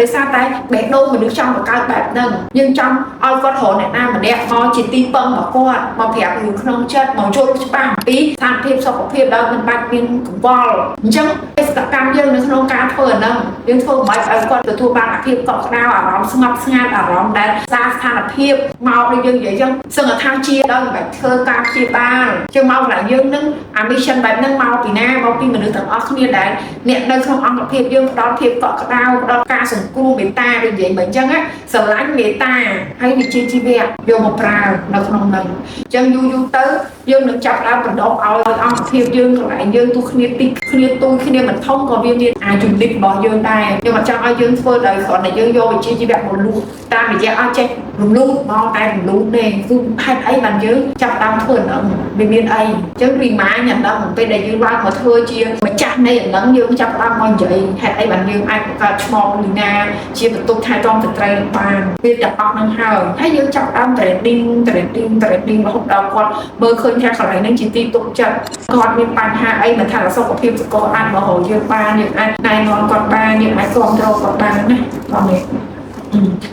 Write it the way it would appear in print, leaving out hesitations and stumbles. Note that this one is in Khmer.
ដោយសារតែបេះដូងមនុស្សចង់បង្កើតបែបហ្នឹងយើងចង់ឲ្យគាត់រកអ្នកណាម្នាក់មកជាទីពឹងរបស់គាត់មកប្រាប់រឿងក្នុងចិត្តមកយល់ច្បាស់អំពីស្ថានភាពសុខភាពដោយមិនបាច់មានកង្វល់អញ្ចឹងបេសកកម្មយើងនៅក្នុងការធ្វើអាហ្នឹងយើងធ្វើមិនបាច់ឲ្យគាត់ទទួលបានអាភាពកក់ក្ដៅអារម្មណ៍ស្ងប់ស្ងាត់អារម្មណ៍ដែលសារស្ថានភាពមកដូចយើងនិយាយអញ្ចឹងសឹងថាជាដោយមិនបាច់ធ្វើការព្យាបាលជាងមកកន្លែងយើងនឹងអា mission បែបហ្នឹងមកពីណាមកពីមនុស្សទាំងអស់គ្នាដែលអ្នកនៅក្នុងអង្គភាពយើងផ្ដល់ភាពកក់ក្ដៅផ្ដល់ការសង្គ្រោះមេត្តាដូចនិយាយមកអញ្ចឹងណាស្រឡាញ់មេត្តាហើយវិជ្ជាជីវៈយកមកប្រើនៅក្នុងហ្នឹងអញ្ចឹងយូរយូរទៅយើងនឹងចាប់ផ្ដើមបណ្ដុះឲ្យអង្គភាពយើងកន្លែងយើងទូគ្នាតិចគ្នាទូគ្នាមិនធំក៏វាមានអាជំនិតរបស់យើងដែរខ្ញុំអត់ចង់ឲ្យយើងធ្វើដោយគ្រាន់តែយើងយកវិជ្ជាជីវៈមកលូកតាមរយៈអត់ចេះរំលូតមកតែរំលូតទេគឺហេតុអីបានយើងចាប់ផ្ដើមធ្វើអាហ្នឹងវាមានអីអញ្ចឹង remind អាហ្នឹងពេលដែលយើងឡើងមកធ្វើជាម្ចាស់នៃអាហ្នឹងយើងចាប់ផ្ដើមមកនិយាយហេតុអីបានយើងអាចបង្កើតឈ្មោះលីណាជាបន្ទប់ថែទាំស្ត្រីនឹងបានវាទាំងអស់ហ្នឹងហើយហើយយើងចាប់ផ្ដើម trending trending trending រហូតដល់គាត់មើលឃើញថាកន្លែងហ្នឹងជាទីទុកចិត្តគាត់មានបញ្ហាអីមិនថាសុខភាពសកលអាចមករកយើងបានយើងអាចណែនាំគាត់បានយើងអាចគ្រប់គ្រងគាត់បានណាបងនេះ